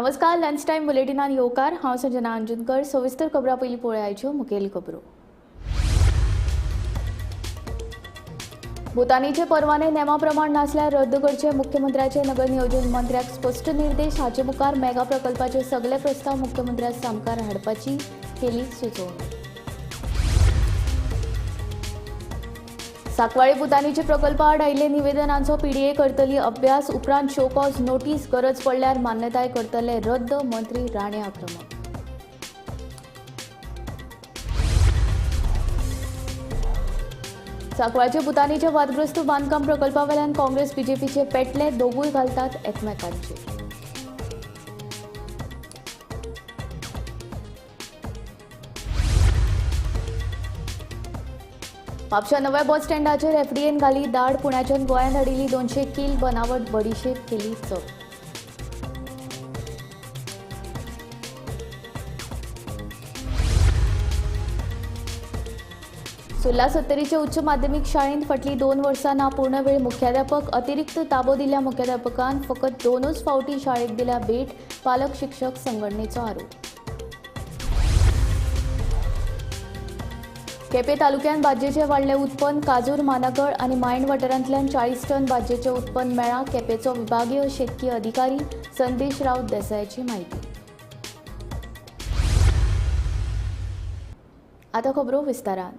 नमस्कार, lunch time बुलेटिनान येवकार. हांव संजना अंजुनकर. सविस्तर खबरां पयलीं पळोवया मुखेल खबरो. भूतानीचे परवाने नेमा प्रमाण नासल्यार रद्द करचे मुख्यमंत्र्याचे नगरनियोजन मंत्र्याक स्पश्ट निर्देश. हाचे मुखार मेगा प्रकल्पाचे सगळे प्रस्ताव मुख्यमंत्र्या सामकार हाडपाची केली सुचोवणी. साकवाळे भूतानीचे प्रकल्पा आड आयिल्ले निवेदनांचो पीडीए करतली अभ्यास. उपरांत शोकॉज नोटीस, गरज पडल्यार मान्यताय करतले रद्द. मंत्री राणे आक्रमक. साकवाळचे भूतानीच्या वादग्रस्त बांदकाम प्रकल्पावेल्यान काँग्रेस बीजेपीचे पेटले, दोगूय घालतात एकमेकांचे. म्हापशा नव्या बस स्टँडाचेर एफडीएन घाली दाड. पुण्याच्यान गोंयांत हाडिल्ली 200 कील बनावट बडीशेप केली जप्त. सुर्ला सत्तरीचे उच्च माध्यमीक शाळेंत फाटलीं 2 वर्सां ना पूर्ण वेळ मुख्याध्यापक. अतिरिक्त ताबो दिल्ल्या मुख्याध्यापकान फकत 2च फावटी शाळेक दिल्या भेट. पालक शिक्षक संघटनेचो आरोप. केपें तालुक्यांत भाजयेचें वाडलें उत्पन्न. काजूर, मानागड आनी मायण वाठारांतल्यान 40 टन भाजयेचें उत्पन्न मेळ्ळां. केपेंचो विभागीय शेतकी अधिकारी संदेश राऊत देसायाची म्हायती. आतां खबरो विस्तारान.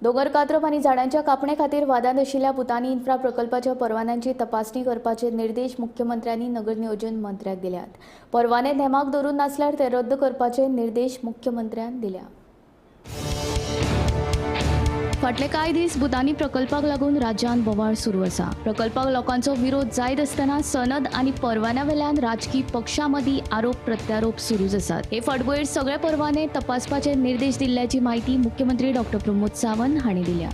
दोंगर कातरप आनी झाडांच्या कापणे खातीर वादांत आशिल्ल्या भूतानी इन्फ्रा प्रकल्पाच्या परवान्यांची तपासणी करपाचे निर्देश मुख्यमंत्र्यांनी नगरनियोजन मंत्र्याक दिल्यात. परवाने नेमाक धरून नासल्यार ते रद्द करपाचे निर्देश मुख्यमंत्र्यान दिल्या. फाटले कांय दीस भूतानी प्रकल्पाक लागून राज्यांत बोवाळ सुरू आसा. प्रकल्पाक लोकांचो विरोध जायत आसतना सनद आनी परवान्या वेल्यान राजकी पक्षां मदीं आरोप प्रत्यारोप सुरूच आसात. हे फाटभुंयेर सगळे परवाने तपासपाचे निर्देश दिल्ल्याची म्हायती मुख्यमंत्री डॉक्टर प्रमोद सावंत हांणी दिल्या.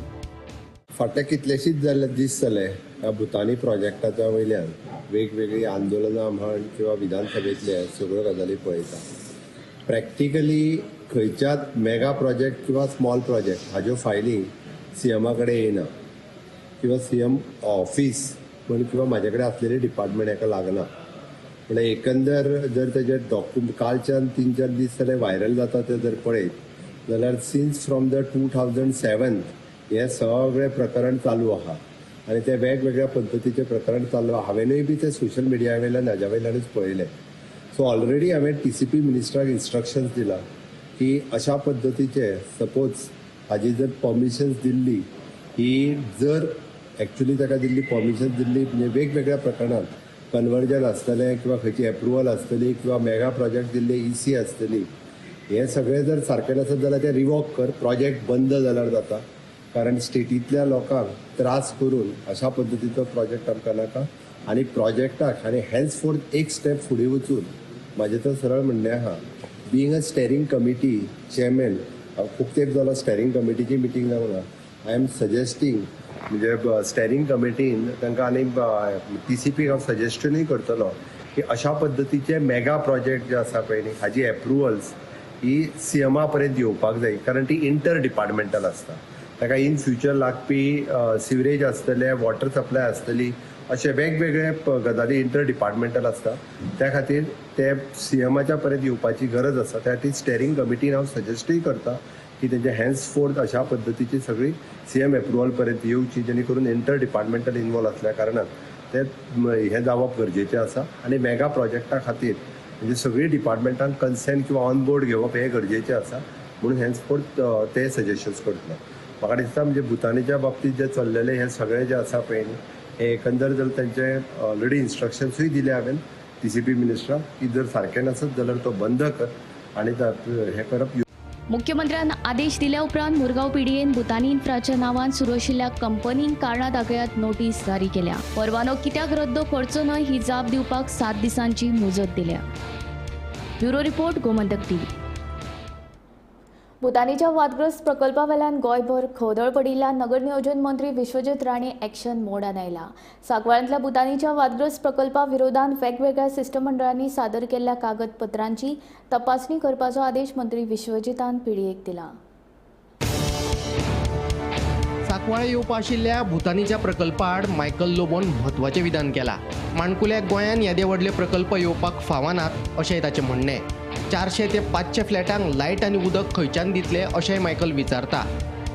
फाटले कितलेशीच जाल्ले दीस जाले ह्या भूतानी प्रोजेक्टाच्या वयल्यान वेगवेगळीं आंदोलनां म्हण किंवा विधानसभेंतले सगळ्यो गजाली पळयता. प्रॅक्टिकली खंयच्याच मेगा प्रोजेक्ट किंवा स्मॉल प्रोजेक्ट हाज्यो फायली सीएमा कडेन येयना किंवा सीएम ऑफिस म्हण किंवा म्हाजे कडेन आसलेले डिपार्टमेंट हेका लागना. म्हणल्यार एकंदर जर तेजे डॉक्युमेंट कालच्यान 3-4 दीस जाले व्हायरल जाता ते जर पळयत जाल्यार सिन्स फ्रॉम the 2007 हें सगळें प्रकरण चालू आहा आनी ते वेगवेगळ्या पद्दतीचें प्रकरण चालू आहा. हांवेनूय बी ते सोशल मिडिया वयल्यान हाज्या वयल्यानूच पळयलें. सो ऑलरेडी हांवें टीसीपी मिनिस्टराक इन्स्ट्रक्शन्स दिला की अशा पद्दतीचे सपोज हाजी जर परमिशन्स दिल्ली ही जर एक्चुअली ताका दिल्ली परमिशन्स दिल्ली म्हणजे वेगवेगळ्या प्रकरणांत कन्वर्जन आसतलें किंवा खंयची एप्रुवल आसतली किंवा मेगा प्रोजेक्ट दिल्ली ईसी आसतली, हें सगळें जर सारकें नासत जाल्यार तें रिवॉक कर, प्रोजेक्ट बंद जाल्यार जाता. कारण स्टेटींतल्या लोकांक त्रास करून अशा पद्दतीचो प्रोजेक्ट आमकां नाका. आनी प्रोजेक्टाक आनी हेन्सफोर्थ एक स्टेप फुडें वचून म्हाजें तर सरळ म्हणणें आहा, being a steering committee chairman, खूब तेंप जालो स्टेरींग कमिटीची मिटींग जावंक ना. I am suggesting म्हणजे स्टेरींग कमिटीन तांकां आनी टीसीपीक हांव सजेस्टनूय करतलो की अशा पद्दतीचे मेगा प्रोजेक्ट जे आसा पळय न्ही हाजी एप्रुवल्स ही सीएमा पर्यंत येवपाक जाय. कारण ती इंटर डिपार्टमेंटल आसता. ताका इन फ्युचर लागपी सिवरेज आसतले, वॉटर सप्लाय आसतली, अशे वेगवेगळे गजाली इंटर डिपार्टमेंटल आसता. त्या खातीर ते सीएमाच्या पर्यंत येवपाची गरज आसा. त्या खातीर स्टेरींग कमिटीन हांव सजेस्टूय करता की तेंचे हेन्सफोर्थ अशा पद्दतीची सगळी सीएम एप्रुवल पर्यंत येवची, जेणे करून इंटर डिपार्टमेंटल इनवॉल्व आसल्या कारणान ते हें जावप गरजेचें आसा. आनी मेगा प्रोजेक्टा खातीर म्हणजे सगळीं डिपार्टमेंटान कन्सेंट किंवा ऑन बोर्ड घेवप हें गरजेचें आसा. म्हणून हेन्सफोर्थ ते सजेशन्स करतले. म्हाका दिसता म्हणजे भूतानीच्या बाबतींत जें चल्लेलें हें सगळें जें आसा पळय न्ही हे एकंदर जर तेंचे ऑलरेडी इन्स्ट्रक्शन्सूय दिले हांवें टीसीपी मिनिस्टराक की जर सारकें नासत जाल्यार तो बंद कर आनी हें करप. मुख्यमंत्र्यान आदेश दिल्या उपरांत मुरगांव पीडीएन भूतानी इन्फ्राच्या नांवान सुरू आशिल्ल्या कंपनींक कारणां दाखयात नोटीस जारी केल्या. परवानो कित्याक रद्द करचो न्हय ही जाप दिवपाक 7 दिसांची मुजत दिल्या. Bureau report, Gomantak TV. भूतानीच्या वादग्रस्त प्रकल्पावेल्यान गोंयभर खवदळ पडिल्ल्या नगरनियोजन मंत्री विश्वजीत राणे एक्शन मोडान आयला. साकवाळांतल्या भूतानीच्या वादग्रस्त प्रकल्पा विरोधात वेगवेगळ्या शिश्टमंडळांनी सादर केल्ल्या कागदपत्रांची तपासणी करपाचो आदेश मंत्री विश्वजीतान पीडीएक दिला. सांकवाळे येवपा आशिल्ल्या भूतानीच्या प्रकल्पा आड मायकल लोबोन म्हत्वाचें विधान केलां. माणकुल्या गोंयान येदे व्हडले प्रकल्प येवपाक फावनात अशेंय ताचें म्हणणें. 400 ते 500 फ्लॅटांक लायट आनी उदक खंयच्यान दितले अशेंय मायकल विचारता.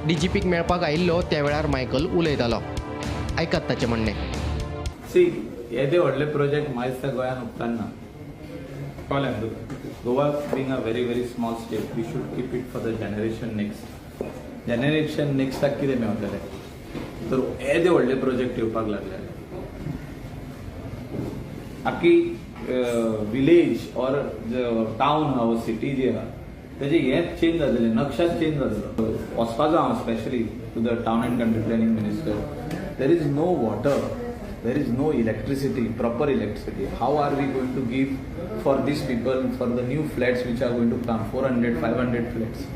डीजीपीक मेळपाक आयिल्लो त्या वेळार मायकल उलयतालो. आयकात ताचें म्हणणें. सी, येदे व्हडले प्रोजेक्ट म्हाका दिसता गोंयान उपकारना. कळ्ळें तुका? Goa being a very very small state, we should keep it for the generation next. Generation नेक्स्टाक कितें मेवतलें तर येदे व्हडले प्रोजेक्ट येवपाक लागले. आखी विलेज ऑर टावन आहा वो सिटी जी आहा तेजें हेंच चेंज जातलें, नक्षाच चेंज जातलो. वचपाचो हांव specially to the town and country planning minister. There is no water, there is no electricity, proper electricity. How are we going to give for these people, for the new flats which are going to come, 400, 500 flats?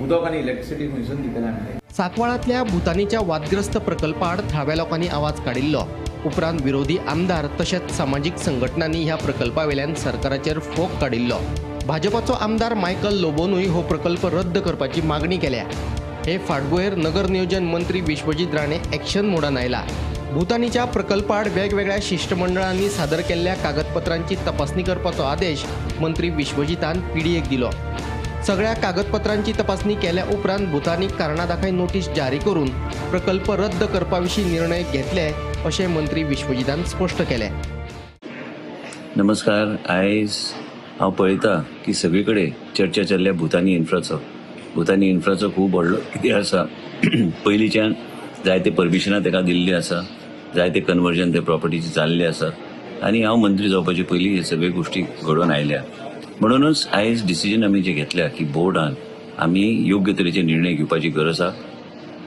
उदक आनी electricity खंयसून दितले आमी? सांकवाळांतल्या भूतानीच्या वादग्रस्त प्रकल्पाआड थळाव्या लोकांनी आवाज काडिल्लो. उपरांत विरोधी आमदार तशेंच सामाजीक संघटनांनी ह्या प्रकल्पावेल्यान सरकाराचेर फोग काडिल्लो. भाजपाचो आमदार मायकल लोबोनूय हो प्रकल्प रद्द करपाची मागणी केल्या. हे फाटभुंयेर नगर नियोजन मंत्री विश्वजीत राणे एक्शन मोडान आयला. भूतानीच्या प्रकल्पाआड वेगवेगळ्या शिश्टमंडळांनी सादर केल्ल्या कागदपत्रांची तपासणी करपाचो आदेश मंत्री विश्वजीतान पीडीएक दिलो. सगळ्या कागदपत्रांची तपासणी केल्या उपरांत भूतानीक कारणां दाखय नोटीस जारी करून प्रकल्प रद्द करपा विशीं निर्णय घेतले अशें मंत्री विश्वजीतान स्पश्ट केलें. नमस्कार. आयज हांव पळयता की सगळे कडेन चर्चा चल्ल्या भूतानी इन्फ्राचो. भूतानी इन्फ्राचो खूब व्हडलो कितें आसा, पयलींच्यान जायते परमिशनां ताका दिल्लीं आसा, जायते कन्वर्जन ते प्रॉपर्टीचे जाल्ले आसा आनी हांव मंत्री जावपाचे पयलीं हे सगळे गोश्टी घडोवन आयल्या. म्हणूनच आयज डिसिजन आमी जे घेतल्या की बोर्डान आमी योग्य तरेचे निर्णय घेवपाची गरज आसा.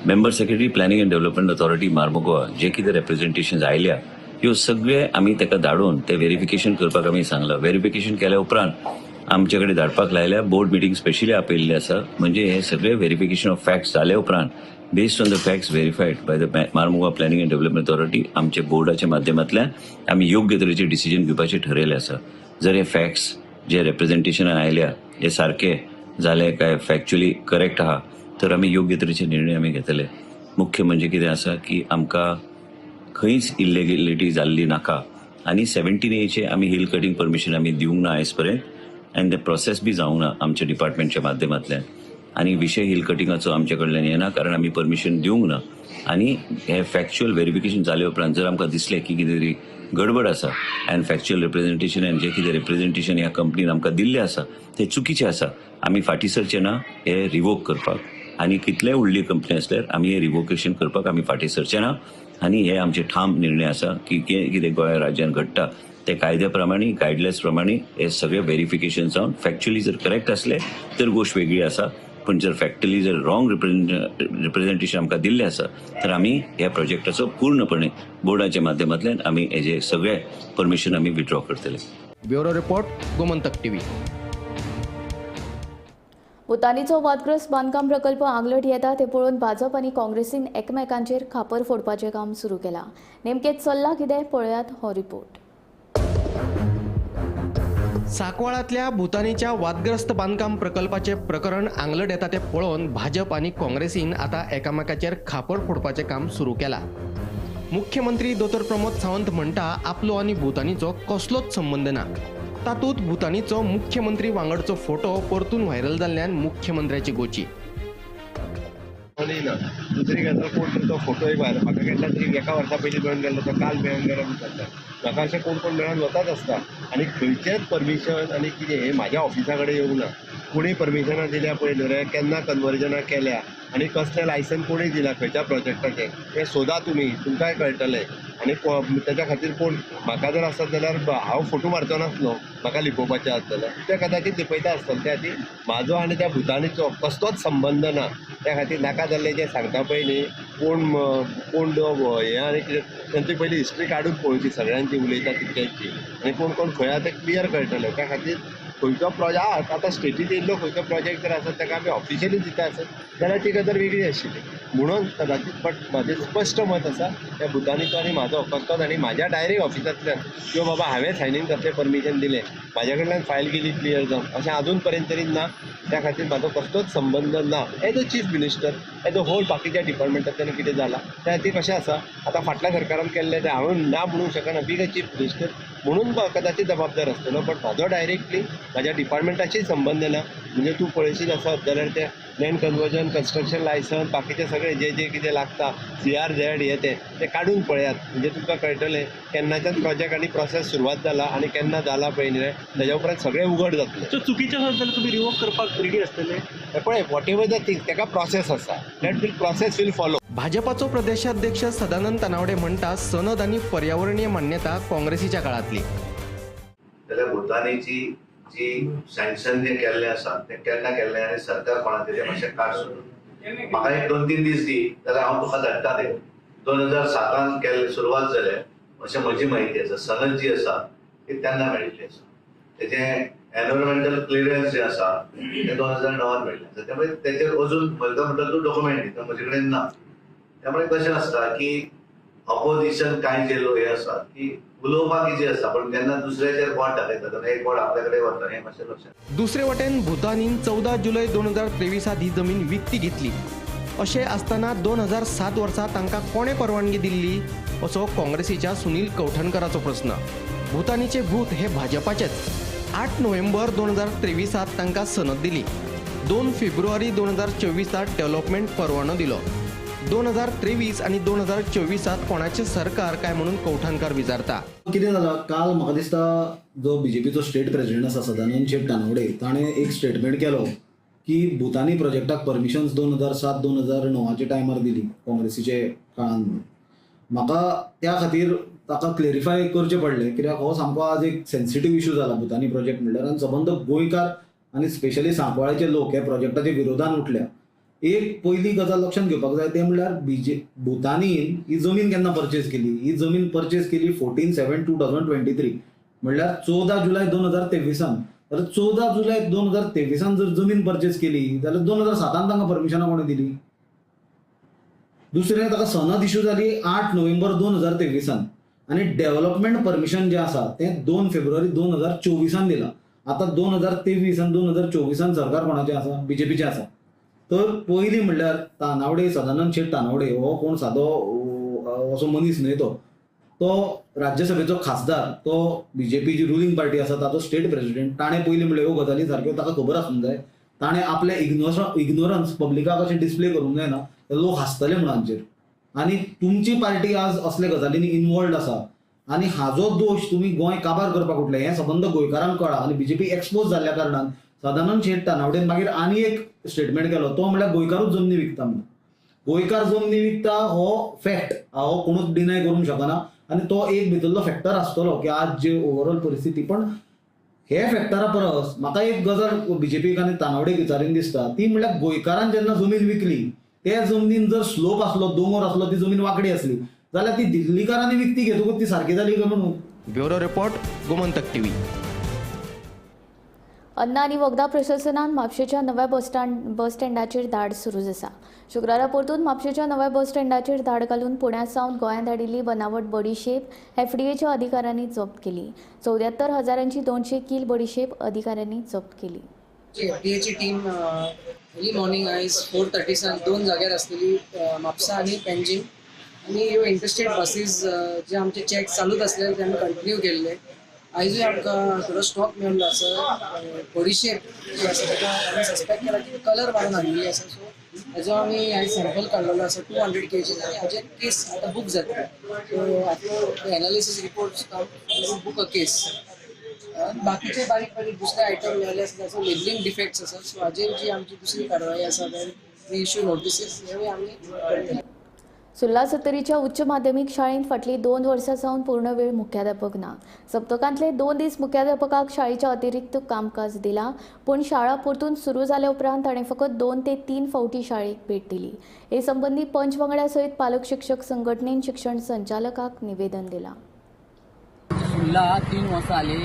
Member secretary planning and development authority Marmagoa जे कितें रेप्रेझेंटेशन आयल्या ह्यो सगळे आमी ताका धाडून ते व्हेरिफिकेशन करपाक आमी सांगलां. व्हेरिफिकेशन केल्या उपरांत आमचे कडेन धाडपाक लायल्या. बोर्ड मिटींग स्पेशली आपयल्ली आसा. म्हणजे हे सगळे व्हेरिफिकेशन ऑफ फॅक्ट्स जाल्या उपरांत based on the facts verified by the Marmagoa planning and development authority आमच्या बोर्डाच्या माध्यमांतल्यान आमी योग्य तरेचे डिसिजन घेवपाचें ठरयलें आसा. जर हे फॅक्ट्स जे रेप्रेझेंटेशनान आयल्या हे सारके जाले काय फॅक्च्युअली करेक्ट आहा तर आमी योग्य तरेचे निर्णय आमी घेतले. मुख्य म्हणजे कितें आसा की आमकां खंयच इल्लेगलिटी जाल्ली नाका आनी 17Aचे आमी हिल कटिंग परमिशन आमी दिवंक ना आयज पर्यंत आनी ते प्रोसेस बी जावंक ना आमच्या डिपार्टमेंटच्या माध्यमांतल्यान. आनी विशय हिल कटिंगाचो आमच्या कडल्यान येना कारण आमी परमिशन दिवंक ना. आनी हे फॅक्च्युअल व्हेरिफिकेशन जाले उपरांत जर आमकां दिसलें की कितें तरी गडबड आसा आनी फॅक्च्युअल रिप्रेझेंटेशन आनी जें कितें रिप्रेझेंटेशन ह्या कंपनीन आमकां दिल्लें आसा तें चुकीचें आसा, आमी फाटीं सरचे ना हें रिवोक करपाक. आनी कितलेय व्हडली कंपनी आसल्यार आमी हें रिवोकेशन करपाक आमी फाटीं सरचे ना. आनी हे आमचे ठाम निर्णय आसा की कितें गोंय राज्यान घडटा ते कायद्या प्रमाणे गायडलायन्स प्रमाणे हे सगळे व्हेरिफिकेशन जावन फॅक्च्युअली जर करेक्ट आसले तर गोश्ट वेगळी आसा, पण जर फॅक्टली जर रॉंग रिप्रेझेंटेशन आमकां दिल्लें आसा तर आमी ह्या प्रोजेक्टाचो पूर्णपणे बोर्डाच्या माध्यमांतल्यान आमी हेजे सगळे परमिशन आमी विथड्रॉ करतले. Bureau report, Gomantak TV. भूतानीचो वादग्रस्त बांदकाम प्रकल्प आंगलट येता ते पळोवन भाजप आनी काँग्रेसीन एकमेकांचेर खापर फोडपाचें काम सुरू केलां. नेमकें चल्लां कितें पळयात हो रिपोर्ट. सांकवाळांतल्या भूतानीच्या वादग्रस्त बांदकाम प्रकल्पाचें प्रकरण आंगलट येता तें पळोवन भाजप आनी काँग्रेसीन आतां एकामेकाचेर खापर फोडपाचें काम सुरू केलां. मुख्यमंत्री दोतोर प्रमोद सावंत म्हणटा आपलो आनी भूतानीचो कसलोच संबंद ना. तातूंत भूतानीचो मुख्यमंत्री वांगडचो फोटो परतून व्हायरल जाल्ल्यान मुख्यमंत्र्याची गोची. ना दुसरी गजाल, कोण तो फोटो एक व्हायरल म्हाका केन्ना तरी एका वर्सा पयलीं मेळून गेल्लो तो काल मेळून गेलो विचारता म्हाका. अशें कोण कोण मेळून वताच आसता आनी खंयचेच परमिशन आनी कितें हें म्हाज्या ऑफिसा कडेन येवंक ना. कोणी परमिशनां दिल्या पयलीं रे, केन्ना कन्वर्जनां केल्या आनी कसलें लायसन कोणी दिलां खंयच्या प्रोजेक्टाचें हें सोदा तुमी, तुमकांय कळटलें. आनी तेच्या खातीर कोण म्हाका जर आसत जाल्यार हांव फोटो मारचो नासलो, म्हाका लिपोवपाचें आसत जाल्यार ते कदाचीत लिपयता आसतले. त्या खातीर म्हाजो आनी त्या भूतानीचो कसलोच संबंद ना. त्या खातीर नाका जाल्लें जें सांगता पळय न्ही कोण कोण हें आनी कितें तेंची पयलीं हिस्ट्री काडून पळोवची सगळ्यांची, उलयता तितक्यांची, आनी कोण कोण खंय आहा तें क्लियर कळटलें. त्या खातीर खंयचो प्रोजेक्ट आतां स्टेटीत येयल्लो खंयचो प्रोजेक्ट जर आसत ताका आमी ऑफिशियली दिता आसत जाल्यार ती गजाल वेगळी आशिल्ली. म्हणून कदाचित बट म्हाजें स्पश्ट मत आसा त्या भुतानीचो आनी म्हाजो कसलोच आनी म्हाज्या डायरेक्ट ऑफिसांतल्यान किंवा बाबा हांवें सायनींग कसलें परमिशन दिलें म्हाज्या कडल्यान फायल गेली क्लियर जावन अशें आजून पर्यंत तरी ना. त्या खातीर म्हाजो कसलोच संबंद ना as a chief minister as a whole बाकीच्या डिपार्टमेंटांतल्यान कितें जालां त्या खातीर कशें आसा आतां फाटल्या सरकारान केल्लें तें हांवें ना म्हणूंक शकना बीग अ चीफ मिनिस्टर म्हणून कदाचित जबाबदार आसतलो बट म्हाजो डायरेक्टली म्हाज्या डिपार्टमेंटाशीय संबंद ना. म्हणजे तूं पळयशीत आसत जाल्यार ते लँड कन्वर्जन कन्स्ट्रक्शन लायसन्स बाकीचे सगळे जे जे कितें लागता CRZ हे ते काडून पळयात म्हणजे तुमकां कळटलें केन्नाच्यान प्रोजेक्ट आनी प्रोसेस सुरवात जाला आनी केन्ना जाला पळय न्ही तेज्या उपरांत सगळें उघड जातलें. सो चुकीचें आसत जाल्यार तुमी रिवोक करपाक रेडी आसतले? पळय what ever the thing ताका प्रोसेस आसा that will process will follow. भाजपाचो प्रदेशाध्यक्ष सदानंद तानावडे म्हणटा सनद आनी पर्यावरणीय मान्यता काँग्रेसीच्या काळांतली. जाल्यार भुतानीची जी सँक्शन जें केल्लें आसा तें केन्ना केल्लें आनी सरकार कोणाचें तें मातशें काड सोडून म्हाका एक 2-3 दीस दी जाल्यार हांव तुका धाडटा तें. 2007 केल्लें सुरवात जालें अशें म्हजी म्हायती आसा. सनद जी आसा ती तेन्ना मेळिल्ली आसा. तेजें एनवायरमेंटल क्लियरन्स जें आसा तें 2009 मेळिल्लें आसा. त्यामुळे तेचेर अजून म्हजो म्हणटा तूं डॉक्युमेंट दी तो म्हजे कडेन ना. त्यामुळे कशें आसता की ऑपोजिशन कांय जे लोक हे आसात की उलोवपाक इजी आसता पण जेन्ना दुसऱ्याचेर बोट दाखयता तेन्ना एक बोट आपल्या कडेन वता हें मातशें लक्षात. दुसरे वटेन भूतानीन 14 जुलय 2023 ही जमीन विकती घेतली. अशें आसतना 2007 वर्सा तांकां कोणें परवानगी दिल्ली असो काँग्रेसीच्या सुनील कवठणकराचो प्रस्न. भूतानीचे भूत हे भाजपाचेच. 8 नोव्हेंबर 2023 तांकां सनद दिली. 2 फेब्रुवारी 2024 डेव्हलपमेंट परवानो दिलो. 2023 आनी 2024 कोणाचें सरकार काय म्हणून कवठणकार विचारता. कितें जालां काल म्हाका दिसता जो बीजेपीचो स्टेट प्रेसिडेंट आसा सदानंद शेट तानावडे ताणें एक स्टेटमेंट केलो की भुतानी प्रोजेक्टाक परमिशन्स 2007 2009 टायमार दिली काँग्रेसीचे काळान म्हणून. म्हाका त्या खातीर ताका क्लेरिफाय करचें पडलें कित्याक हो सामको आज एक सेन्सिटीव इशू जाला भुतानी प्रोजेक्ट म्हणल्यार आनी सबंद गोंयकार आनी स्पेशली सांकवाळेचे लोक ह्या प्रोजेक्टाच्या विरोधान उठल्या. एक पयली गजाल लक्षांत घेवपाक जाय तें म्हणल्यार भुतानीन ही जमीन केन्ना परचेज केली. ही जमीन परचेज केली 14/7/2023 म्हणल्यार 14 जुलय 2023. तर 14 जुलय 2023 जर जमीन परचेज केली जाल्यार 2007 तांकां परमिशनां कोणें दिली. दुसरें ताका सनद इशू जाली 8 नोव्हेंबर 2023 आनी डेव्हलपमेंट परमिशन जें आसा तें 2 फेब्रुवारी 2024 दिलां. आतां 2023 आनी 2024 सरकार कोणाचें आसा बीजेपीचें आसा. तर पयलीं म्हणल्यार तानावडे सदानंद शेट तानावडे हो कोण सादो असो मनीस न्हय, तो तो राज्यसभेचो खासदार, तो बीजेपी जी रुलींग पार्टी आसा ताचो स्टेट प्रेसिडेंट. ताणें पयलीं म्हणल्यार ह्यो गजाली सारक्यो ताका खबर आसूंक जाय. ताणें आपलें इग्नोरन्स पब्लिकाक अशें डिस्प्ले करूंक जायना, लोक हांसतले म्हणून हांचेर. आनी तुमची पार्टी आज असल्या गजालींनी इनवॉल्ड आसा आनी हाजो दोश तुमी गोंय काबार करपाक उठले हें सबंद गोंयकारांक कळ्ळां. आनी बीजेपी एक्सपोज जाल्ल्या कारणान सदानंद शेट तानावडेन मागीर आनी एक स्टेटमेंट केलो तो म्हणल्यार गोंयकारूच जमनी विकता म्हणून. गोंयकार जमनी विकता हो फॅक्ट हो कोणूच डिनाय करूंक शकना आनी तो एक भितरलो फॅक्टर आसतलो की आज जे ओवरऑल परिस्थिती. पण हे फॅक्टरा परस म्हाका एक गजाल बीजेपीक आनी तानावडेक विचारीन दिसता ती म्हणल्यार गोंयकारान जेन्ना जमीन विकली ते जमनीन जर स्लोप आसलो दोंगर आसलो ती जमीन वांकडी आसली जाल्यार ती दिल्लीकारांनी विकती घेतकूच ती सारकी जाली काय म्हणून. Bureau report, Gomantak TV. अन्न आनी वखदां प्रशासनान म्हापशेच्या नव्या बस स्टँडाचेर धाड सुरू आसा. शुक्रारा परतून म्हापशेच्या नव्या बस स्टँडाचेर धाड घालून पुण्या सावन गोंयांत धाडिल्ली बनावट बडीशेप एफडीएच्या अधिकाऱ्यांनी जप्त केली. 74,000 200 कील बडीशेप अधिकाऱ्यांनी जप्त केली. एफडीएची टीम अर्ली मॉर्निंग आयज 4:30 सावन 2 जाग्यार आसलेली, म्हापसा आनी पेंजीम. आनी ह्यो इंटरस्टेट बसीस जे आमचे चॅक चालूच आसले ते आमी कंटिन्यू केल्ले. आयजूय आमकां थोडो स्टॉक मेळ्ळो आसा. बडीशेप जी आसा ताका आमी सस्पेक्ट केला की कलर मारून हाडलेली आसा. सो हेजो आमी आयज सॅम्पल काडलेलो आसा 200 kg आनी हाजेर केस आतां बूक जातली. सो आतां analysis reports come book a case. बाकीचे बारीक बारीक दुसरे आयटम मेळ्ळे आसा ताचो लेबलिंग डिफेक्ट्स आसा. सो हाजेर जी आमची दुसरी कारवाई आसा we issue notices हेवूय आमी करतले. सुर्ला सत्तरीच्या उच्च माध्यमीक शाळेंत फाटलीं 2 वर्सां सावन पूर्ण वेळ मुख्याध्यापक ना. सप्तकांतले 2 दीस मुख्याध्यापकाक शाळेचें अतिरिक्त कामकाज दिलां, पूण शाळा परतून सुरू जाल्या उपरांत ताणें फकत 2 ते 3 फावटी शाळेक भेट दिली. हे संबंदी पंच वांगड्या सयत पालक शिक्षक संघटनेन शिक्षण संचालकाक निवेदन दिलां. सुर्ला 3 वर्सां जाली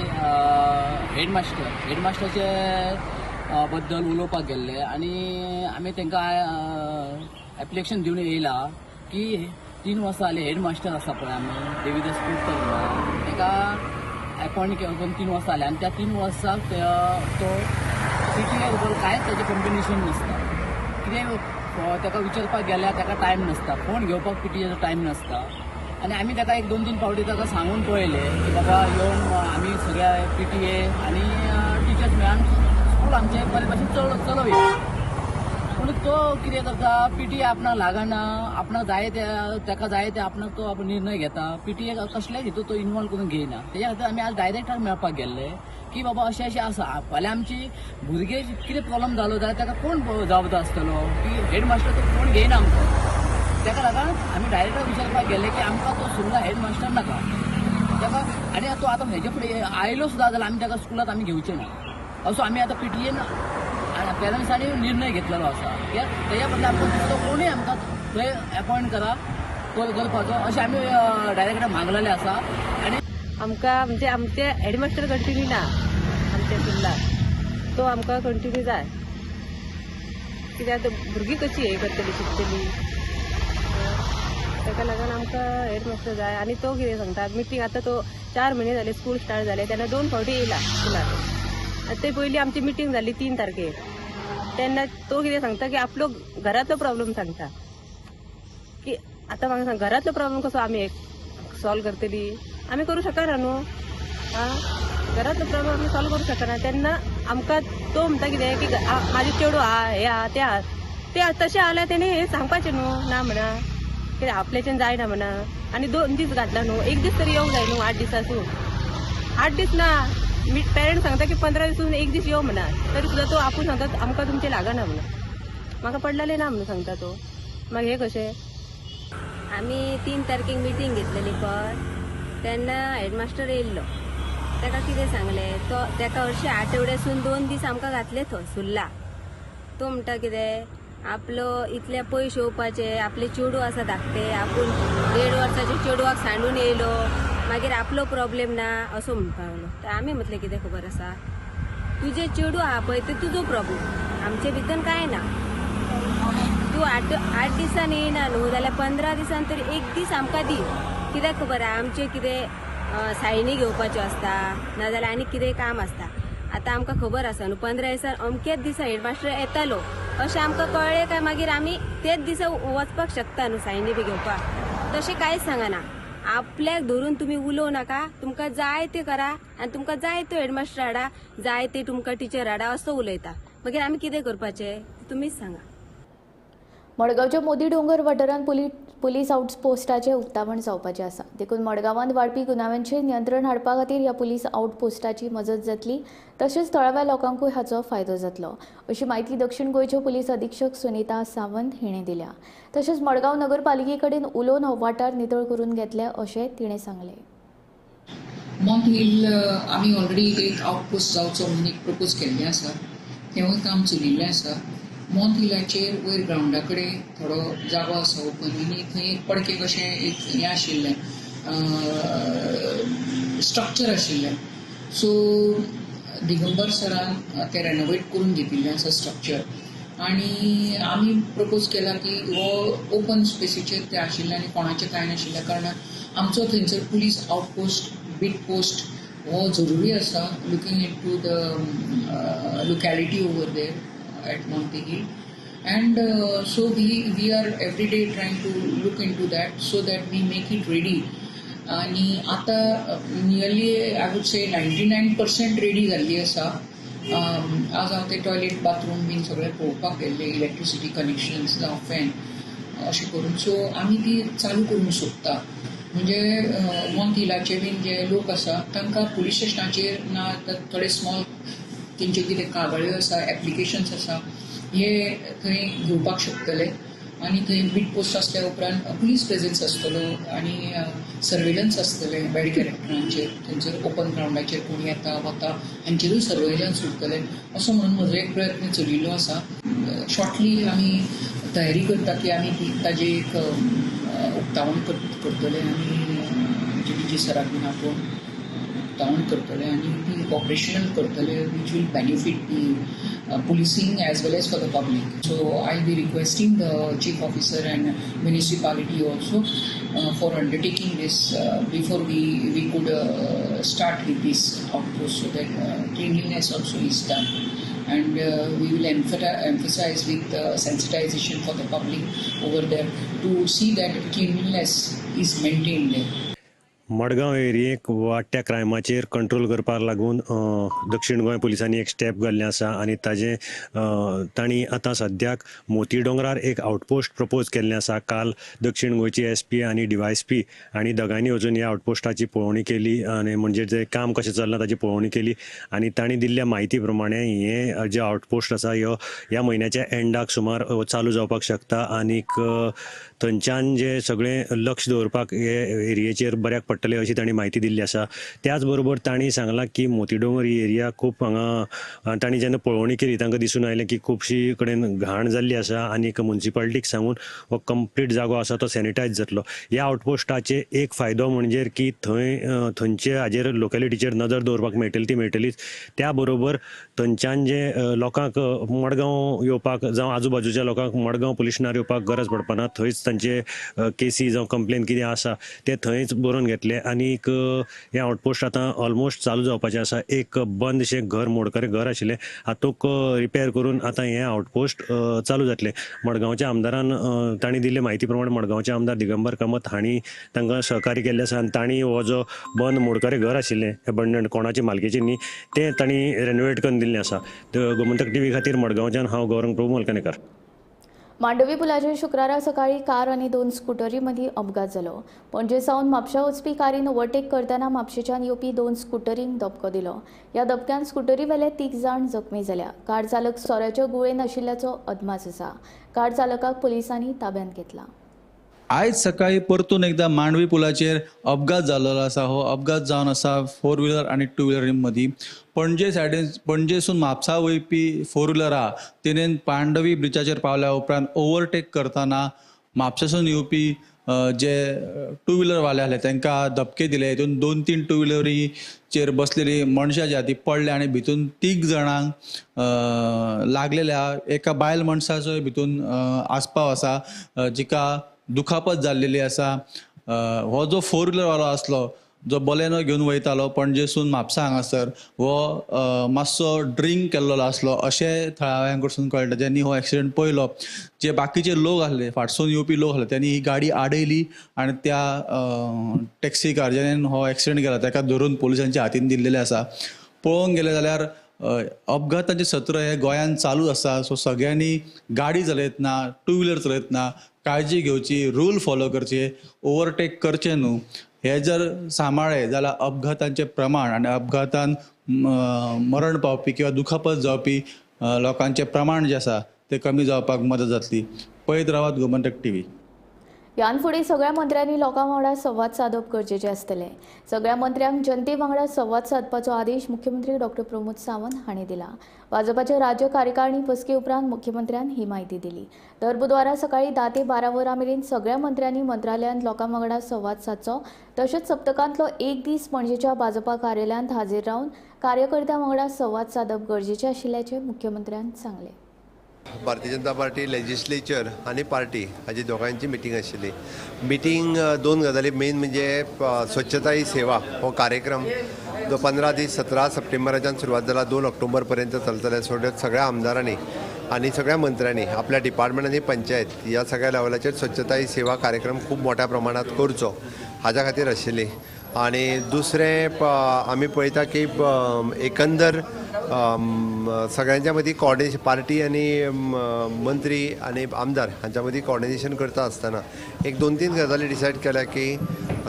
हेडमास्टराचे बद्दल उलोवपाक गेल्ले आनी आमी तांकां एप्लिकेशन दिवन येयला की 3 वर्सां जाली हेडमास्टर आसा पळय आमी देवीदास कुडकर ताका एपॉयंट करून 3 वर्सां जाली आनी त्या 3 वर्साक तो सिटीए बरोबर कांयच ताचें कॉम्बिनेशन नासता. कितें ताका विचारपाक गेल्यार ताका टायम नासता, फोन घेवपाक पीटीएचो टायम नासता. आनी आमी ताका 1-2-3 फावटी ताका सांगून पळयलें की बाबा येवन आमी सगळ्या पीटीए आनी टिचर्स मेळून स्कूल आमचें बरे भशेन चलोवया. पूण तो कितें करता, पीटीए आपणाक लागना, आपणाक जाय ते ताका जाय ते आपणाक तो आपण निर्णय घेता. पीटीए कसलेच हितून तो इनवॉल्व करून घेयना. तेज्या खातीर आमी आज डायरेक्टाक मेळपाक गेल्ले की बाबा अशें अशें आसा, फाल्यां आमची भुरगे कितें प्रॉब्लम जालो जाल्यार ताका कोण जबाबदार आसतलो, की हेडमास्टर तो कोण घेयना आमकां. ताका लागून आमी डायरेक्टाक विचारपाक गेले की आमकां तो सुर्ला हेडमास्टर नाका ताका, आनी तो आतां हेजे फुडें आयलो सुद्दां जाल्यार आमी ताका स्कुलांत आमी घेवचे ना असो आमी आतां पीटीएन पेरंट्सांनी निर्णय घेतलेलो आसा. कित्याक तेज्या बदला आमकां दुसरो कोणूय आमकां थंय एपॉयंट करा करपाचो अशें आमी डायरेक्ट मागलेलें आसा. आनी आमकां म्हणजे आमचे हेडमास्टर कंटिन्यू ना आमच्या सुर्ला, तो आमकां कंटिन्यू जाय. कित्याक भुरगीं कशी हें करतली शिकतली, ताका लागून आमकां हेडमास्टर जाय. आनी तो कितें सांगता, मिटींग आतां तो 4 म्हयने जाले स्कूल स्टार्ट जालें तेन्ना 2 फावटी येयला स्कुलान. आतां ते पयलीं आमची मिटींग जाली 3 तारखेर, तेन्ना तो कितें सांगता की आपलो घरांतलो प्रॉब्लम सांगता की आतां म्हाका सांग घरांतलो प्रॉब्लम कसो आमी सॉल्व करतली, आमी करूं शकना न्हू. आं, घरांतलो प्रॉब्लम आमी सॉल्व करूं शकना. तेन्ना आमकां तो म्हणटा कितें की म्हाजें चेडूं आहा, हें आहा, तें आहा, तें तशें जाल्यार तेणी हें सांगपाचें न्हू, ना म्हणा कितें आपल्याच्यान जायना म्हणा. आनी 2 दीस घातला न्हू, 1 दीस तरी येवंक जाय न्हू 8 दिसासून. 8 दीस ना, पेरंट्स सांगता की 15 दिसून 1 दीस यो म्हणा, तरी सुद्दां तो आपूण सांगता आमकां तुमचें लागना म्हणा, म्हाका पडलेलें ना म्हणून सांगता तो. मागीर हें कशें? आमी 3 तारखेक मिटींग घेतलेली पळय, तेन्ना हेडमास्टर येयल्लो. ताका कितें सांगलें, तो ताका हरशीं आठवड्यासून 2 दीस आमकां घातले थंय सुर्ला. तो म्हणटा कितें आपलो इतले पयशे येवपाचे, आपले चेडूं आसा धाकटे, आपूण 1.5 वर्साच्या चेडवाक सांडून येयलो, मागीर आपलो प्रॉब्लेम ना असो म्हणपाक लागलो. तर आमी म्हटलें कितें खबर आसा, तुजें चेडूं आहा पळय ते तुजो प्रॉब्लेम, आमचे भितर कांय ना. तूं 8 दिसान येयना न्हू जाल्यार 15 दिसान तरी 1 दीस आमकां दी. कित्याक खबर आहा आमचें कितें सायनी घेवपाच्यो आसता, नाजाल्यार आनी कितें काम आसता. आतां आमकां खबर आसा न्हू 15 दिसान अमक्याच दिसा हेडमास्टर येतालो अशें आमकां कळ्ळें काय मागीर आमी तेच दिसा वचपाक शकता न्हू सायनी बी घेवपाक. तशें कांयच सांगना, आपल्याक धरून तुमी उलोवं नाका, तुमकां जाय तें करा आनी तुमकां जाय तो हेडमास्टर हाडा, जाय ते तुमकां टिचर हाडा असो उलयता. मागीर आमी कितें करपाचें तुमीच सांगा. मडगांवच्या मोदी डोंगर वाठारांत पुलीस आउटपोस्टाचें उक्तावण जावपाचें आसा. देखून मडगांवांत वाडपी गुन्यांवांचेर नियंत्रण हाडपा खातीर ह्या पुलीस आउटपोस्टाची मजत जातली, तशेंच थळाव्या लोकांकूय हाचो फायदो जातलो अशी म्हायती दक्षिण गोंयच्यो पुलीस अधीक्षक सुनीता सावंत हिणें दिल्या. तशेंच मडगांव नगरपालिके कडेन उलोवन हो वाठार नितळ करून घेतले अशें तिणें सांगलें. मॉन्ट हिल आमी ऑलरेडी एक आउटपोस्ट जावचो म्हणून एक प्रपोज केल्लें आसा, तेंवूय काम चलिल्लें आसा. मॉन्ट हिलाचेर वयर ग्रावंडा कडेन थोडो जागो आसा ओपन आनी थंय एक पडके कशें एक हें आशिल्लें, स्ट्रक्चर आशिल्लें. सो दिगंबर सरान तें रेनोवेट करून घेतिल्लें आसा स्ट्रक्चर आनी आमी प्रपोज केला की हो ओपन स्पेसीचेर तें आशिल्लें आनी कोणाचें कांय नाशिल्ल्या कारणान आमचो थंयसर पुलीस आउटपोस्ट बीट पोस्ट हो जरुरी आसा, looking into the locality over there at Monte Hill, and so we are every day trying to look into that so that we make it ready. आणि आता nearly I would say 99% ready जाल्ली आसा. आज हांव ते toilet bathroom बीन सगळें पळोवपाक गेल्ले, इलेक्ट्रिसिटी कनेक्शन्स जावं फॅन अशें करून. सो आमी ती चालू करूंक सोदता. म्हणजे मॉन्ट हिलाचे बीन जे लोक आसा तांकां पुलीस स्टेशनाचेर ना तर थोडे स्मॉल तेंच्यो कितें कागाळ्यो आसा, एप्लिकेशन्स आसा, हे थंय घेवपाक शकतले. आनी थंय बीट पोस्ट आसल्या उपरांत पुलीस प्रेजन्स आसतलो आनी सर्वेलन्स आसतलें बॅड कॅरेक्टरांचेर, थंयसर ओपन ग्रावंडाचेर कोण येता वता हांचेरूय सर्वेलन्स उरतलें असो म्हणून म्हजो एक प्रयत्न चलिल्लो आसा. शॉर्टली आमी तयारी करता की आमी ताजें एक उक्तावण करतले आनी डी जी सराक बीन आपोवन उक्तावण करतले आनी ती ऑपरेशनल करतले, which will benefit the policing as well as for the public. So I will be requesting the chief officer and municipality also for undertaking this before we could start with this outpost, so that cleanliness also is done. And we will emphasize with sensitization for the public over there to see that cleanliness is maintained there. Madgaon एरियेक वाडट्या क्रायमाचेर control करपाक लागून दक्षिण गोंय पुलिसांनी एक step घाल्लें आसा आनी ताजें तांणी आतां सद्याक मोती दोंगरार एक आउटपोस्ट प्रपोज केल्लें आसा. काल दक्षिण गोंयची एस पी आनी डीवायएसपी आनी दोगांयनी वचून ह्या आउटपोस्टाची पळोवणी केली आनी म्हणजे जें काम कशें चल्लां ताची पळोवणी केली आनी तांणी दिल्ल्या म्हायती प्रमाणे हें जें आउटपोस्ट आसा ह्यो ह्या म्हयन्याच्या एंडाक सुमार चालू जावपाक शकता आनीक थंयच्यान जें सगळें लक्ष दवरपाक हे एरियेचेर बऱ्याक पडटलें अशी तांणी म्हायती दिल्ली आसा. त्याच बरोबर तांणी सांगलां की मोती दोंगर ही एरिया खूब हांगा तांणी जेन्ना पळोवणी केली तांकां दिसून आयलें की खुबशी कडेन घाण जाल्ली आसा आनीक मुन्सिपालिटीक सांगून हो कंप्लीट जागो आसा तो सॅनिटायज जातलो. ह्या आउटपोस्टाचे एक फायदो म्हणजे की थंय थंयचे हाजेर लोकेलिटीचेर नदर दवरपाक मेळटली ती मेळटलीच, त्या बरोबर थंयच्यान जे लोकांक मडगांव येवपाक जावं आजूबाजूच्या लोकांक मडगांव पुलीस स्टेशनार येवपाक गरज पडपाना, थंयच तांचे केसी जावं कंप्लेन कितें आसा ते थंयच बरोवन घेतले आनीक हें आउटपोस्ट आतां ऑलमोस्ट चालू जावपाचें आसा. एक बंदशें घर मोडकरें घर आशिल्लें हातूंत रिपेर करून आतां हें आउटपोस्ट चालू जातलें. मडगांवच्या आमदारान तांणी दिल्ले म्हायती प्रमाण मडगांवचे आमदार दिगंबर कामत हांणी तांकां सहकार्य केल्लें आसा आनी तांणी हो जो बंद मोडकरें घर आशिल्लें एबंडंट कोणाचे मालकेचें न्ही तें तांणी रेनोवेट करून दिल्लें आसा. गोमंतक टीव्ही खातीर मडगांवच्यान हांव गौरंग प्रभू मलकनेकर. मांडवी पुलाचेर शुक्रारा सकाळी कार आनी 2 स्कुटरी मदीं अपघात जालो. पणजे सावन म्हापशा वचपी कारीन ओव्हरटेक करतना म्हापशेच्यान येवपी 2 स्कुटरींक धपको दिलो. ह्या धपक्यान स्कुटरीवेले 3 जाण जखमी जाल्या. कार चालक सोऱ्याच्या गुळेन आशिल्ल्याचो अदमास आसा. कार चालकाक पुलिसांनी ताब्यांत घेतला. आयज सकाळी परतून एकदा मांडवी पुलाचेर अपघात जाल्लो आसा. हो अपघात जावन आसा फोर व्हिलर आनी टू व्हिलरी मदीं. पणजे सायडीन पणजेसून म्हापसा वयपी फोर व्हिलर आहा तिणेन पांडवी ब्रिजाचेर पावल्या उपरांत ओवरटेक करतना म्हापशासून येवपी जे टू व्हिलरवाले आसले तांकां धपके दिले. हितून 2-3 टू व्हिलरीचेर बसलेली मनशां जी आहा ती पडल्या आनी भितून 3 जाणांक लागलेल्या एका बायल मनशाचोय भितून आस्पाव आसा जिका दुखापत जाल्लेली आसा. हो जो फोर व्हिलरवालो आसलो जो बलेनो घेवन वयतालो पणजेसून म्हापसा हांगासर हो मातसो ड्रिंक केल्लो आसलो अशें थळाव्यां कडसून कळटा. ज्यांनी हो एक्सिडंट पळयलो जे बाकीचे लोक आसले फाटसून येवपी लोक आसले त्यांनी ही गाडी आडयली आनी त्या टॅक्सीकार ज्याने हो एक्सिडंट केला ताका धरून पोलिसांच्या हातीन दिल्लेले आसा. पळोवंक गेले जाल्यार अपघातांचे सत्र हे गोंयांत चालू आसा. सो सगळ्यांनी गाडी चलयतना टू व्हिलर चलयतना काळजी घेवची, रूल फॉलो करचे, ओवरटेक करचे न्हू. हे जर सांबाळ्ळे जाल्यार अपघातांचें प्रमाण आनी अपघातान मरण पावपी किंवा दुखापत जावपी लोकांचें प्रमाण जें आसा तें कमी जावपाक मदत जातली. पळयत रावात गोमंतक टीव्ही. ह्यान फुडें सगळ्या मंत्र्यांनी लोकां वांगडा संवाद सादप गरजेचें आसतलें. सगळ्या मंत्र्यांक जनते वांगडा संवाद सादपाचो आदेश मुख्यमंत्री डॉक्टर प्रमोद सावंत हांणी दिला. भाजपाचे राज्य कार्यकारिणी बसके उपरांत मुख्यमंत्र्यान ही म्हायती दिली. दर बुधवारा सकाळी 10 ते 12 वरां मेरेन सगळ्या मंत्र्यांनी मंत्रालयांत लोकां वांगडा संवाद सादचो, तशेंच सप्तकांतलो एक दीस पणजेच्या भाजपा कार्यालयांत हाजीर रावन कार्यकर्त्यां वांगडा संवाद सादप गरजेचें आशिल्ल्याचें मुख्यमंत्र्यान सांगलें. भारतीय जनता पार्टी लेजिस्लेचर आनी पार्टी हाजी दोगांयची मिटींग आशिल्ली. मिटींग 2 गजाली मेन म्हणजे स्वच्छता ही सेवा हो कार्यक्रम जो 15 दीस 17 सप्टेंबराच्यान सुरवात जाला 2 ऑक्टोबर पर्यंत चलतले. सगळ्या आमदारांनी आनी सगळ्या मंत्र्यांनी आपल्या डिपार्टमेंट आनी पंचायत ह्या सगळ्या लेवलाचेर स्वच्छता ही सेवा कार्यक्रम खूब मोठ्या प्रमाणात करचो हाज्या खातीर आशिल्ली. आनी दुसरें आमी पळयता की एकंदर सगळ्यांच्या मदीं कॉर्डिनेशन पार्टी आनी मंत्री आनी आमदार हांच्या मदीं कॉर्डिनेशन करता आसतना एक 2-3 गजाली डिसायड केल्या की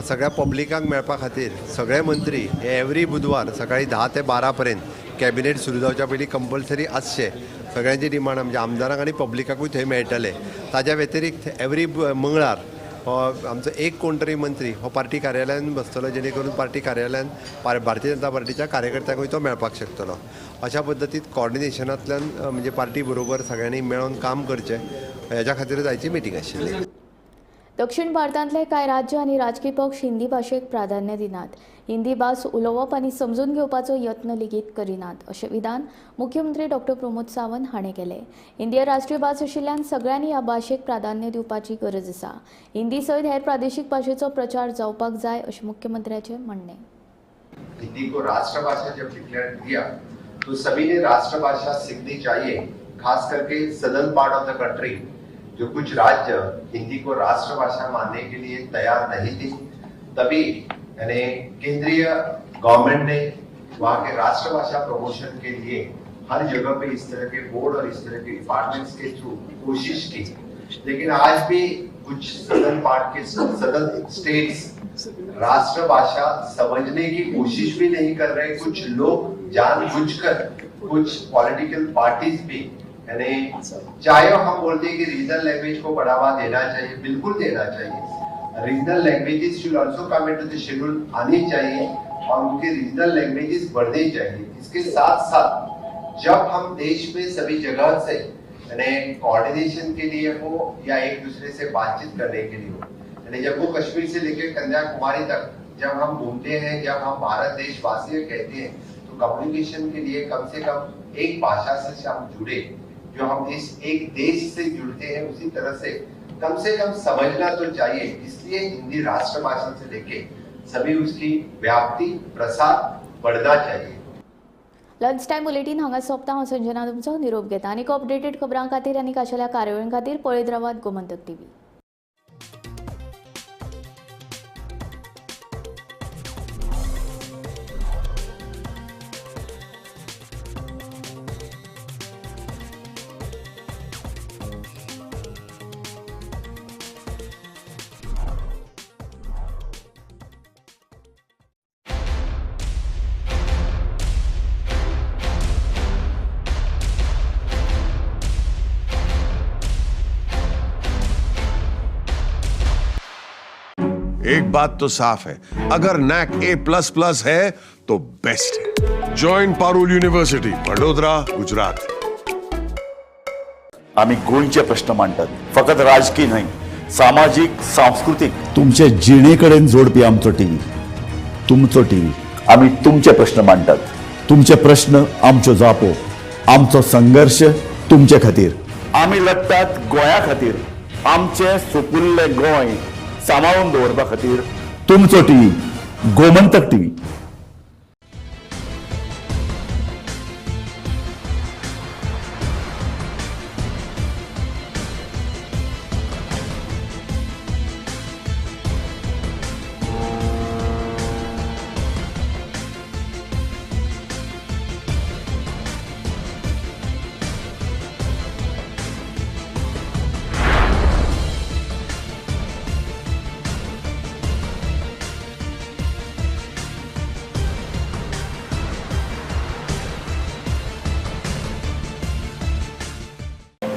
सगळ्या पब्लिकांक मेळपा खातीर सगळे मंत्री हे एवरी बुधवार सकाळी 10 ते 12 पर्यंत कॅबिनेट सुरू जावच्या पयलीं कंपल्सरी आसचे. सगळ्यांची डिमांड म्हणजे आमदारांक आनी पब्लिकाकूय थंय मेळटले. ताज्या व्यतिरिक्त एवरी मंगळार हो आमचो एक कोण तरी मंत्री हो पार्टी कार्यालयान बसतलो जेणे करून पार्टी कार्यालयान भारतीय जनता पार्टीच्या कार्यकर्त्यांकूय तो मेळपाक शकतलो. अशा पद्दतीन कॉर्डिनेशनांतल्यान म्हणजे पार्टी बरोबर सगळ्यांनी मेळोन काम करचें हेज्या खातीरच आयची मिटींग आशिल्ली. दक्षिण भारतांतले कांय राज्य आनी राजकी पक्ष हिंदी भाशेक प्राधान्य दिनात. हिंदी भास उलोवप आनी समजून घेवपाचो यत्न लेगीत करिनात अशें विधान मुख्यमंत्री डॉक्टर प्रमोद सावंत हाणें केलें. हिंदी राष्ट्रीय भास आशिल्ल्यान सगळ्यांनी ह्या भाशेक प्राधान्य दिवपाची गरज आसा. हिंदी सयत हेर प्रादेशीक भाशेचो प्रचार जावपाक जाय अशें मुख्यमंत्र्याचें म्हणणें. हिंदी को राष्ट्रभाषा जब डिक्लेयर किया तो सभी ने राष्ट्रभाषा सीखनी चाहिए, खास करके southern part of the country जो कुछ राज्य हिंदी को राष्ट्रभाषा मानने के लिए तैयार नहीं थी, तभी यानी केंद्रीय गवर्नमेंट ने वहाँ के राष्ट्रभाषा प्रमोशन के लिए हर जगह पे इस तरह के बोर्ड और इस तरह के डिपार्टमेंट्स के थ्रू कोशिश की। लेकिन आज भी कुछ southern part K southern states राष्ट्रभाषा समझने की कोशिश भी नहीं कर रहे। कुछ लोग जानबूझकर, कुछ पॉलिटिकल पार्टीज भी, यानी चाहे हम बोलते हैं कि रीजनल लैंग्वेज को बढ़ावा देना चाहिए, बिल्कुल देना चाहिए, regional languages should also come into the schedule आनी चाहिए और उनके रीजनल लैंग्वेजेस बढ़नी चाहिए। इसके साथ साथ जब हम देश में सभी जगह से यानी कोऑर्डिनेशन के लिए हो या एक दूसरे से बातचीत करने के लिए हो, यानी जम्मू कश्मीर से लेकर कन्याकुमारी तक जब हम घूमते हैं, जब हम भारत देशवासी कहते हैं, तो कम्युनिकेशन के लिए कम से कम एक भाषा से हम जुड़े, जो हम इस एक देश से जुड़ते हैं उसी तरह से कम से कम समझना तो चाहिए। इसलिए हिंदी राष्ट्रभाषा से लेके सभी उसकी व्याप्ति प्रसार बढ़ना चाहिए। लंच टायम बुलेटीन हांगा सोंपता. हांव संजना तुमचो निरोप घेता. आनीक अपडेटेड खबरां खातीर आनी खाशेल्या कार्यावळीं खातीर पळयत रावात गोमंतक टीव्ही. एक बात तो साफ है, अगर नैक A++ है तो बेस्ट है। Join Parul university, Vadodara, Gujarat. आम्ही गोंयचे प्रश्न मांडटात, फकत राजकीय न्हय, सामाजीक, सांस्कृतीक, तुमचे जिणे कडेन जोडपी आमचो टीव्ही, तुमचो टीव्ही। आम्ही तुमचे प्रश्न मांडटात, तुमचे प्रश्न आमच्यो जापो, आमचो संघर्ष तुमचे खातीर। आम्ही लढतात गोंया खातीर, आमचे सुपुल्ले गोंय सांबाळून दवरपा खातीर। तुमचो टीव्ही, गोमंतक टीव्ही।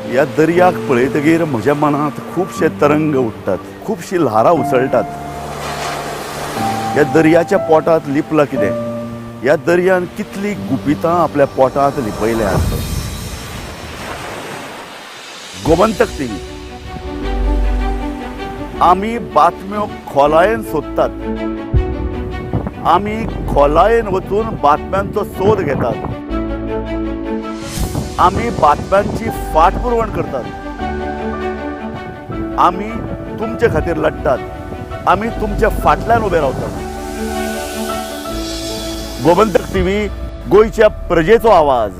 ह्या दर्याक पळयतगीर म्हज्या मनांत खुबशे तरंग उठ्ठात, खुबशी ल्हारां उसळटात। ह्या दर्याच्या पोटांत लिपलां कितें, ह्या दर्यान कितली गुपितां आपल्या पोटांत लिपयल्यात। गोमंतक टीव्ही आमी बातम्यो खोलायेन सोदतात, आमी खोलायेन वचून बातम्यांचो सोद घेतात, आमी बातम्यांची फाटपुरवण करतात, आमी तुमचे खातीर लढतात, आमी तुमच्या फाटल्यान उबे रावतात। गोमंतक टीव्ही, गोंयच्या प्रजेचो आवाज।